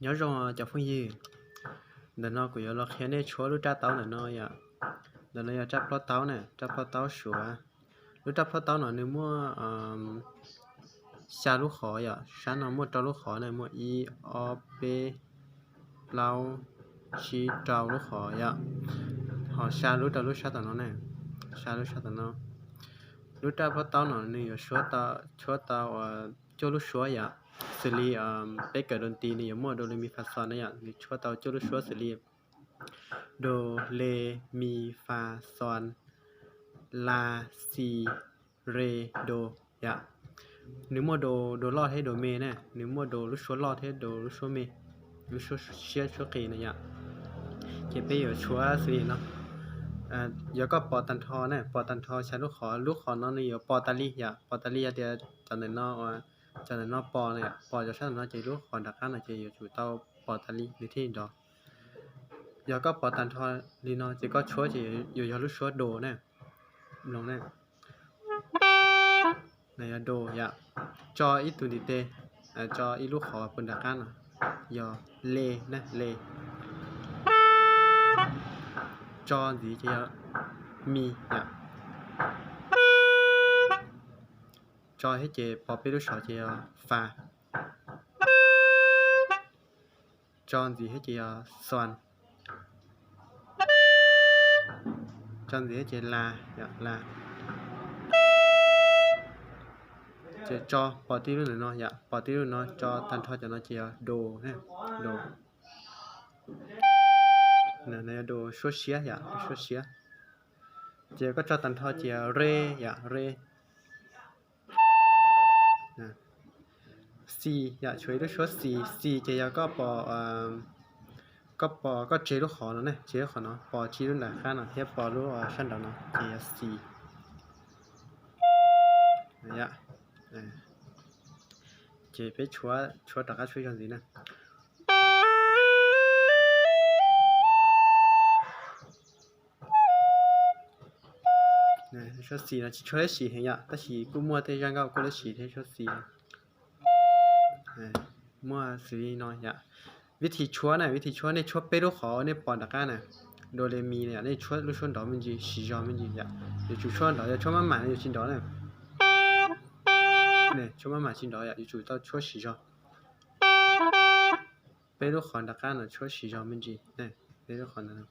Nyob zoo cov phooj ywg, ntawm no kuv yuav los qhia nej tshuab lub raj taub ntawm no yom. Ntawm no yog raj plhob taub na, raj plhob taub suav. Lub raj plhob taub no nws muaj xya lub qhov yom, sab no muaj rau lub qhov na, muaj ib, ob, peb, plaub, tsib, rau lub qhov yom. Ho xya lub rau lub sab tom no na, xya lub sab tom no. Lub raj plhob taub no nws yuav tshuab tau cuaj lub suab yom. Xws li peb kawm do ti nws yuav muaj do le mi fa xon na yom, nws tshuab tau cuaj lub suab xws li do, le, mi, fa, xon, la, xi, re, do yom. Nws muaj do, do loj thiab do me na, nws muaj do lub suab loj thiab do lub suab me, lub suab siab suab qis na yom. Ces peb yuav tshuab xws li no. Yog koj pos tag nrho na, pos tag nrho xya lub qhov, lub qhov no nws yuav pos tas li yom, pos tas li yog tias cov ntawm no, cov ntawm no pos na yom, pos cov sab ntawm no ces lub qhov nram qab no ces yuav tsum tau pos tas li nws thiaj li nrov. Yog koj pos tag nrho li no ces koj tshuab ces yuav yog lub suab do na, mloog na. Yog do yom, tso ib tug ntiv tes, tso ib lub qhov puag nram qab no, yog le na, le. Tso ntxiv ces yog mi yom. Tso thiab ces pos peb lub sov ces yog fa. Tso ntxiv thiab ces yog xon. Tso ntxiv thiab ces la, la. Ces tso pos tib lub ntawm no yom, pos tib lub no, tso tag nrho cov no ces yog do, do. Yog do suab siab yom, suab siab. Ces koj tso tag nrho ces re yom, re. Xi yom, tshuav ib lub suab xi, xi ces yog koj pos, koj pos koj tseg lub qhov no ne, tseg lub qhov no, pos tsib lub nram qab no thiab pos lub sab nraud no ces yog xi. Ces peb tshuab rov qab tshuab zog ntxiv na. Suab xi no tsis tshua lab sis heev yom, tab sis kuj muaj tej zaj nkauj kuj lab sis thiab suab xi. Muaj xws li no yom. Vib thi tshuab na, vib thi tshuab nej tshuab peb lub qhov nej pos nram qab na, do le mi na yom, nej tshuab lub suab nrov me ntsis, siv zog me ntsis yom. Yuav tsum tshuab nrov, yog tshuab maj mam no yuav tsis nrov na. Tshuab maj mam tsis nrov yom, yuav tsum tau tshuab siv zog. Peb lub qhov nram qab no tshuab siv zog me ntsis, peb lub qhov ntawd.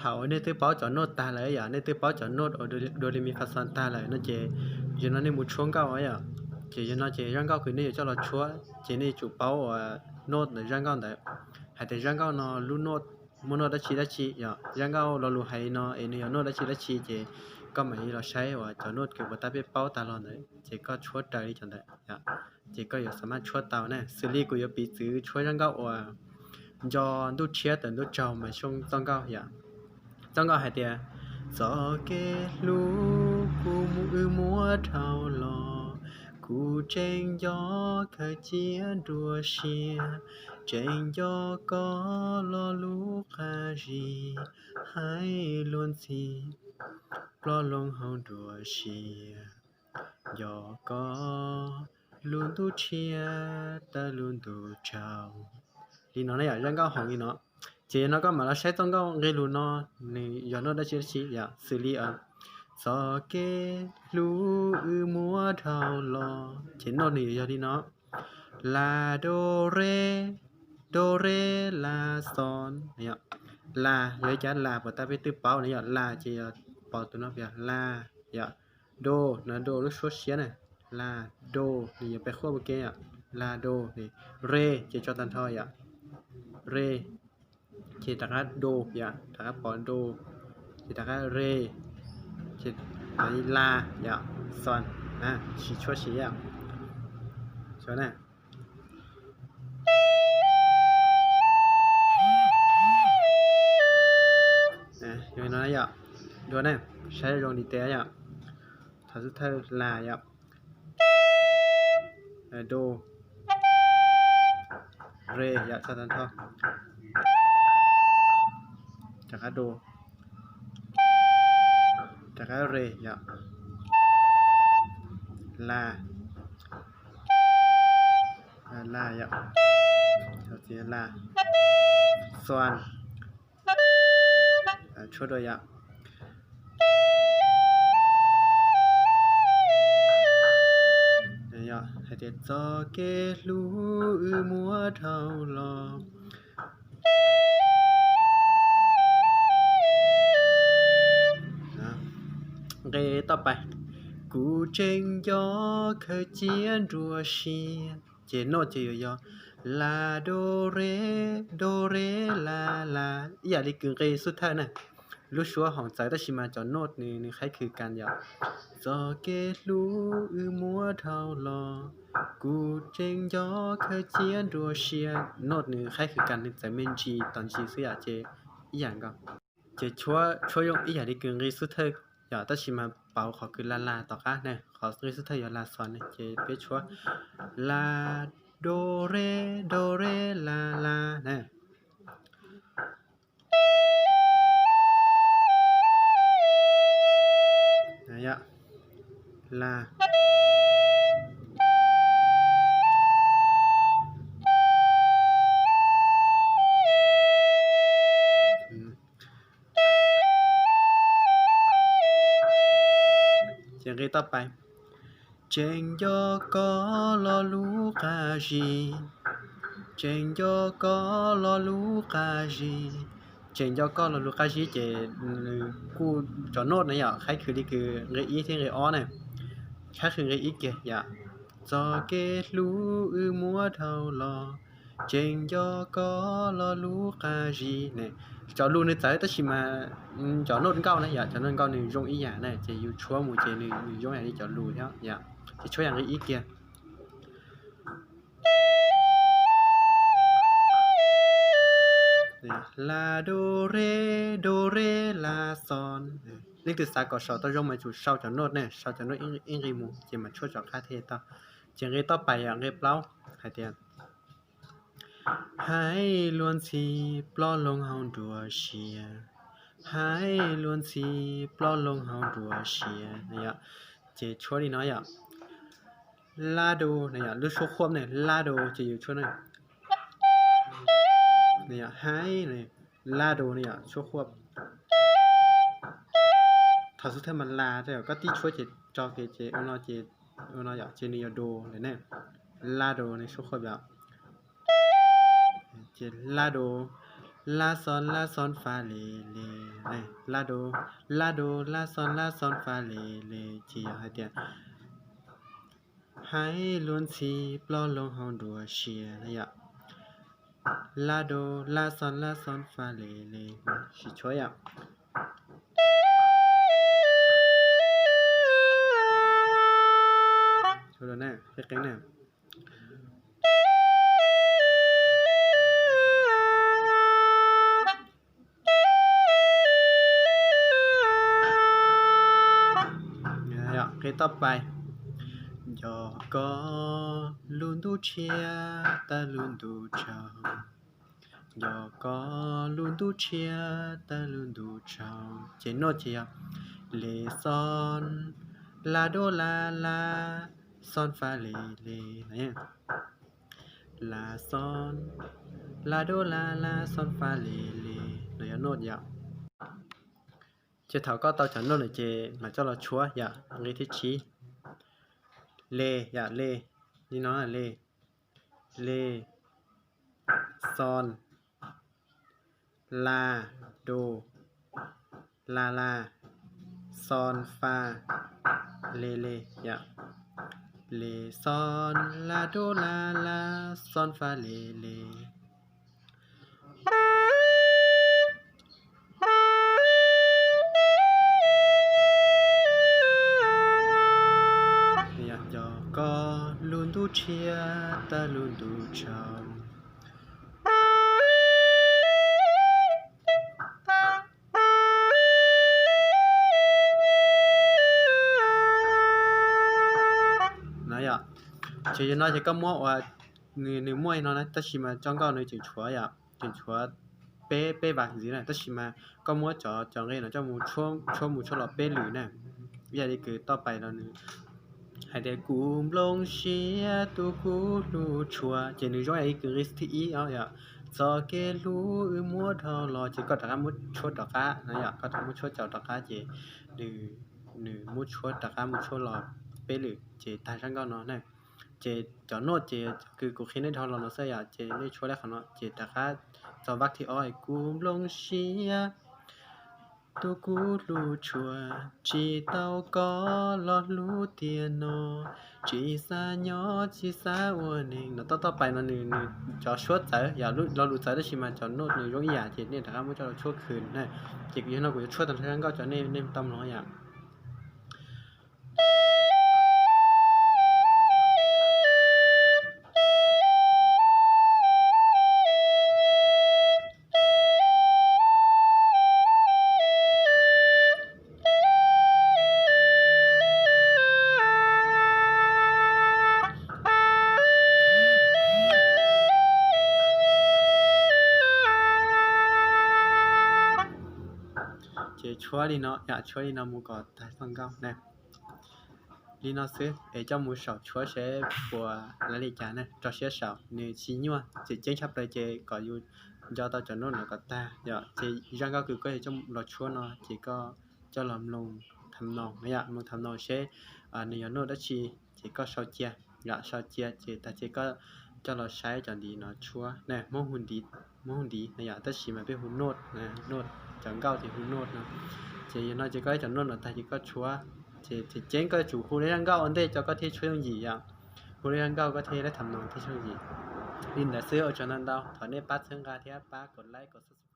Thaum nej twb paub cov noj tag lawm yom, nej twb paub cov noj uas do le mi fa xon tag lawm no ces yog no nej mus tshuab nkauj yom. Ces yog no ces zaj nkauj kws nej yuav coj los tshuab ces nej yuav tsum paub uas noj ntawm zaj nkauj ntawd, hais tias zaj nkauj no lub noj muaj noj dab tsi dab tsi yom. Zaj nkauj lo lus hais li no es nws yog noj dab tsi dab tsi ces koj mam li los saib uas cov noj kws puas tab peb paub tag los ntawd ces koj tshuab raws li cov ntawd, ces koj yuav xa maj tshuab tau na. Xws li kuv yuav piv txwv tshuab zaj nkauj uas nco ntuj tshiab tawm ntuj tsaug mas xyoo txoj nkauj yom. Txoj nkauj hais tias, txoj kev hlub kuv wb muab dhau los, kuv tseem nco khaws cia nruab siab, tseem nco koj lo lus qab zib, hais luag ntxhi ploj loo hauv nruab siab, nco koj lub ntuj tshiab tawm lub ntuj tsaug. Li no na yom, zaj nkauj hoov li no. Ces yog no koj mam los saib txoj nkauj nqe lus no nws yog noj dab tsi dab tsi yom, xws li txoj kev hlub wb muab dhau los ces noj nws yuav yog li no, la do re, do re la xon. La yog ib cov la puas tab peb twb paub na yom, la ces yog pos tus no yog la yom. Do no do lub suab siab na, la do nws yuav pes quaj ua ke yom, la do. Re ces tso tag nrho yom, re ces rov qab do yom, rov qab pos do, ces rov qab re, ces la yom, xon, siv tshuab siv yom, xyov na. Yog no yom, dua na, saib zoo li tes yom, thov xub thawj la yom, do, re yom, tso tag nrho, rov qab do, Rov qab re yom. La, la yom, la, xon, tshuab dua yom. Hais tias txoj kev hlub wb muab dhau los. Nqe toj pais, kuv tseem nco khaws cia nruab siab. Ces nod ces yuav yog la do re, do re la la, ib yam li kws nqe xub thawj na. Lub suab hoom txawv tab sis mas cov nod nws nws qhaib khwv kas yom. Txoj kev hlub wb muab dhau los, kuv tseem nco khaws cia nruab siab. Nod nws qhaib khwv kas nws txawv me ntsis tom ntsis xwb yom, ces ib yam nkaus. Ces tshuab, tshuab zoo ib yam li kws nqe xub thawj yom, tab sis mas pauv qhov kws la la tom qab na, qhov nqe xub thawj yog la xon ne, ces peb tshuab la do re, do re la la na. La. Ces nqe toj pais, tseem nco koj lo lus qab zib, tseem nco koj lo lus qab zib. Tseem nco koj lo lus qab zib ces nws kuj cov nod na yom, qhaib khwv li kws nqe ib thiab nqe ob na. Qhaib khwv nqe ib kiag yom. Txoj kev hlub wb muab dhau los, tseem nco koj lo lus qab zib ne. Cov lus nws txawv tab sis mas cov nod nkauj na yom, cov nod nkauj nws zoo ib yam na, ces yus tshuab mus ces nws zoo yam li cov lus thiab yom. Ces tshuab yam nqe ib kiag. La do re, do re la xon. Leej twg xav kom sau tau zoo mas tsum sau cov nod ne, sau cov nod ib nqe mus ces mas tshuab tom qab thiaj tau. Ces nqe toj pais yom, nqe plaub hais tias, hais luag ntxhi plob loo hauv nruab siab, hais luag ntxhi plob loo hauv nruab siab. Ces tshuab li no yom. La do na yom, lub suab khuab ne, la do ces yus tshuab na. Hais, la do ne yom, suab khuab. Thaum xub thawj mas la, koj tib tshuab ces tso kev ces ua no ces, ua no yom, ces nws yog do lawm ne. La do ne suab khuab yom. Ces la do, la xon la xon fa le le. La do, la do la xon la xon fa le le ces yog hais tias, hais luag ntxhi plob loo hauv nruab siab na yom. La do, la xon la xon fa le le. Sim tshuab yom. Tshuab dua na, qeeb qeeb na. Nqe toj pais, nco koj lub ntuj tshiab tawm lub ntuj tsaus, nco koj lub ntuj tshiab tawm lub ntuj tsaus. Ces nod ces yog le xon, la do la la, xon fa le le. La xon, la do la la, xon fa le le. No yog nod yom. Ces thaum koj tau cov nod lawm ces mam coj los tshuab yom, nqe thib tsib. Le yom, le, li no le, le, xon, la, do, la la, xon fa, le le yom. Le xon la do la la, xon fa le le. Yog nco koj lub ntuj tshiab tawm lub ntuj tsaus. No yom, ces yog no ces koj muab ua, nws muaj no na tab sis mas tso nkauj nws tseem tshuav yom, tseem tshuav peb peb vas ntxiv na, tab sis mas koj muab cov cov nqe no coj mus tshuab mus tshuab los peb lwm na. Ib yam li kws toj pais no nws hais tias kuv nplooj siab tus kuv hlub tshua, ces nws zoo ib yam li kws nqe thib ib os yom, txoj kev hlub wb muab dhau los, ces koj rov qab muab tshuab rov qab no yom, koj rov qab muab tshuab caum rov qab ces nws muab tshuab rov qab mus tshuab los peb lwm ces tag zaj nkauj no na. Ces cov noj ces cov kws kuv qhia nej dhau los no xwb yom, ces nej tshuab li qhov no ces rov qab txog vaj thib ob, kuv nplooj siab tus kuv hlub tshua, tsis tau koj los hlub tiag no, tsis xav nyob tsis xav ua neeg no. Toj toj pais no nws nws cov suab txawv yom, lo lus txawv tab sis mas cov noj nws zoo ib yam, ces nej rov qab muab coj los tshuab khwv na. Ces yog no kuv yuav tshuab tag nrho zaj nkauj rau nej, nej tau mloog yom. Ces tshuab li no yom, tshuab li no mus kom tag zaj nkauj na. Li no xwb es coj mus saum tshuab seb puas lav li cas na, rau siab saum, nws tsis nyuaj, tseem ceeb tshaj plaws ces kom yus nco tau cov noj no kom tag yom. Ces zaj nkauj kws koj yuav coj los tshuab no ces koj coj los mloog tham noos no yom, mloog tham noos seb nws yog noj dab tsi, ces koj sau cia yom, sau cia ces tag ces koj coj los saib cov ntiv no tshuab na, Hmoob hu ntiv no yom, tab sis mas peb hu noj, noj, cov nkauj ces hu noj no. Ces yog no ces koj cov noj no tag ces koj tshuab, ces tseem ceeb koj yuav tsum hu li zaj nkauj ua ntej coj koj thiaj tshuab yooj yim yom, hu li zaj nkauj koj thiaj li tham noos thiaj yooj yim. Li ntawd xwb, ua tsaug ntau ntau, thov nej pab txhawb nqa thiab pab kom like kom subscribe.